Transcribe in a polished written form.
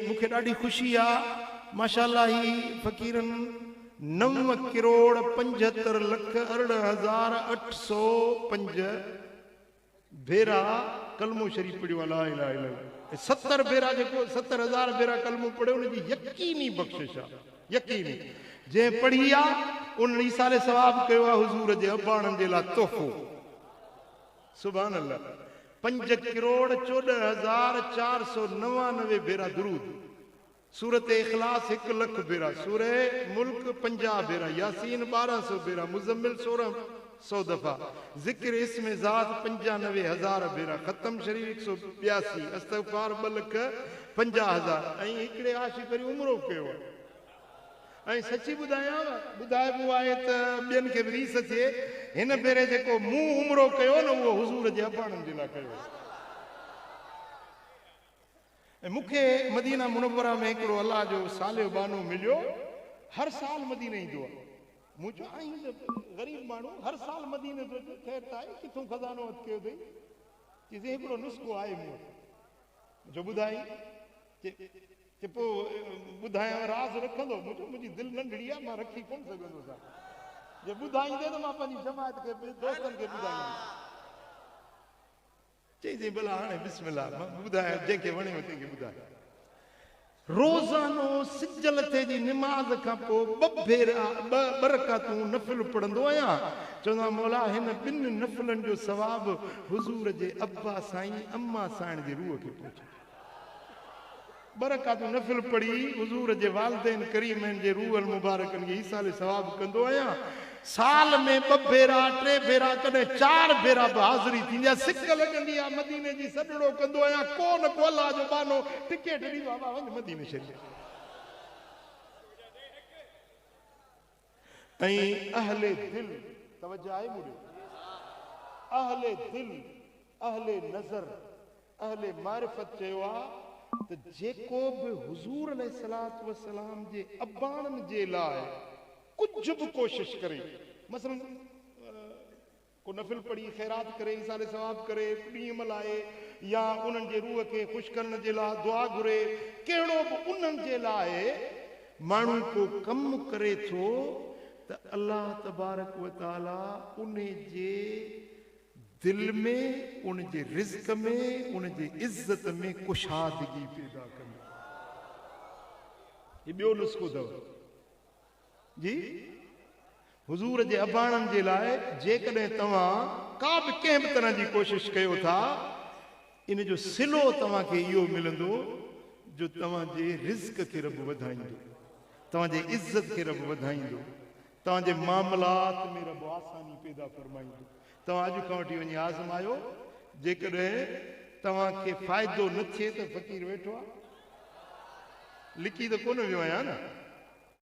मूंखे ॾाढी ख़ुशी आहे। माशाअल्लाह ही फ़क़ीरनि 9 करोड़ 75 लख 18,805 भेरा कलमो शरीफ़ पढ़ियो आहे। ला इलाहा इल्लल्लाह। 70 भेरा जेको 70,000 भेरा कलमो पढ़ियो उनजी यकीनी बख़्शिश आहे, यकीनी। जंहिं पढ़ी आहे उन ईसाले सवाब कयो आहे हुज़ूर जे अबाणनि जे लाइ तोहफ़ो। सुभान अल्लाह। 5 करोड़ 14,499 भेरा दुरूद, सूरत इख़लास 1 लख भेरा, सूरह मुल्क 50 भेरा, यासीन 1200 भेरा, मुज़म्मिल 1600 दफ़ा, ज़िक्र इस्म ज़ात 95,000 भेरा, ख़त्म शरीफ़ 182, इस्तिग़फ़ार 2,50,000। ऐं हिकिड़े आशिक वरी उमिरो कयो आहे। ऐं सची ॿुधायां, ॿुधाइबो आहे त ॿियनि खे बि रीस थिए, हिन भेरे जेको मूं उमिरो कयो न उहो हुज़ूर जे अबाणनि जे लाइ कयो। ऐं मूंखे मदीना मुनव्वरा में हिकिड़ो अलाह जो साले बानो मिलियो, हर साल मदीने ईंदो आहे। मूं चयो आहीं त ग़रीब माण्हू, हर साल मदीने थो अचे, ख़ैर त आहे, किथों ख़ज़ानो हथु कयो अथई? चई हिकिड़ो नुस्ख़ो आहे मूं वटि। जो ॿुधाई, चए पोइ ॿुधायां राज़ रखंदो? मूं चयो मुंहिंजी दिलि नंढड़ी आहे, मां रखी कोन सघंदोसां, जे ॿुधाईंदे त मां पंहिंजी जमात खे दोस्तनि खे ॿुधाईंदुसि। चई चई भला हाणे बिस्मिल्लाह, मां ॿुधायां, जंहिंखे वणियो तंहिंखे ॿुधाए। रोज़ानो सिज लथे जी निमाज़ खां पोइ ॿ भेरा ॿ रकातूं नफ़िल पढ़ंदो आहियां। चवंदो आहियां मौला हिन ॿिनि नफ़िलनि जो सवाब हुज़ूर जे अब्बा साईं अम्मा साईं जे रूह खे पहुचे। ॿ रकातूं नफ़िल पढ़ी हुज़ूर जे वालिदैन करीमनि जे रूह मुबारकनि खे ईसाले सवाब कंदो आहियां। साल में 2 भेरा 3 भेरा कॾहिं 4 भेरा बि हाज़िरी थींदी आहे, सिक लॻंदी आहे मदीने जी, सॾड़ो कंदो आहियां, को न को अलाह जो बानो टिकेट ॾींदो आहे, वञ मदीने शरीफ़। ऐं अहले दिल, तवज्जो आहे मूं ॾे, अहले दिल, अहले नज़र, अहले मारिफ़त चयो आहे त जेको बि हुज़ूर अलैहिस्सलातु वस्सलाम जे अबाणनि जे लाइ कुझु बि कोशिश करे, मसलन को नफ़िल पढ़ी ख़ैरात करे, ईसाले सवाब करे, ॾींहुं मल्हाए या उन्हनि जे रूह खे ख़ुशि करण जे लाइ दुआ घुरे, कहिड़ो बि उन्हनि जे लाइ माण्हू को कमु करे थो त अलाह तबारक व तआला उन जे दिल में, उन जे रिज़्क में, उन जे इज़त में कुशादगी पैदा कंदो। हीउ ॿियो नुस्ख़ो अथव जी हुज़ूर जे अबाणनि जे लाइ। जेकॾहिं तव्हां का बि कंहिं बि तरह जी कोशिश कयो था, इन जो सिलो तव्हांखे इहो मिलंदो जो तव्हांजे रिज़्क खे रब वधाईंदो, तव्हांजे इज़त खे रब वधाईंदो, तव्हांजे मामलात में रब आसानी पैदा फरमाईंदो। तव्हां अॼु खां वठी वञी आज़मायो, जेकॾहिं तव्हांखे फ़ाइदो न थिए त फ़क़ीर वेठो आहे, लिकी त कोन वियो आहियां न।